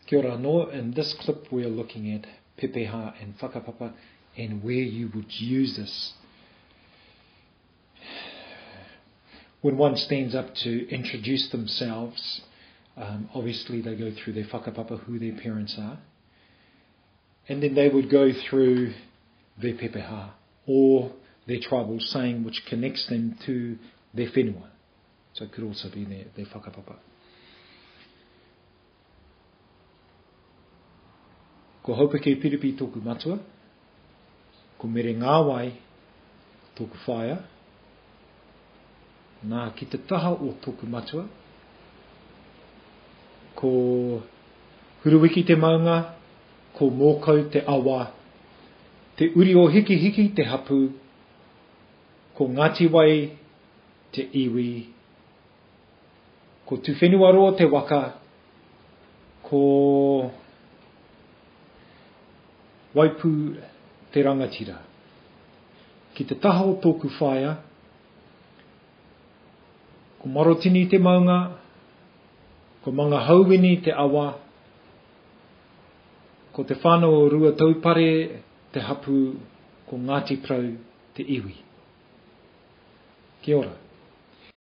Kia ora anō, in this clip we are looking at pepeha and whakapapa and where you would use this. When one stands up to introduce themselves, um, obviously they go through their whakapapa, who their parents are, and then they would go through their pepeha or their tribal saying which connects them to their whenua. So it could also be their, their whakapapa. Ko Haupeke Piripi tōku matua, ko Mere Ngāwai tōku whaea, nā ki te taha o tōku matua, ko Huruwiki te maunga, ko Mōkau te awa, Te Uri o Hikihiki te hapū, ko Ngāti Wai te iwi, Ko Tuwhenuaroa te waka, ko Waipu te rangatira. Ki te taha o tōku whaea, ko Marotini te maunga, ko Mangahauini te awa, ko Te Whānau o Ruataupare te hapū, ko Ngāti Porou te iwi. Kia ora.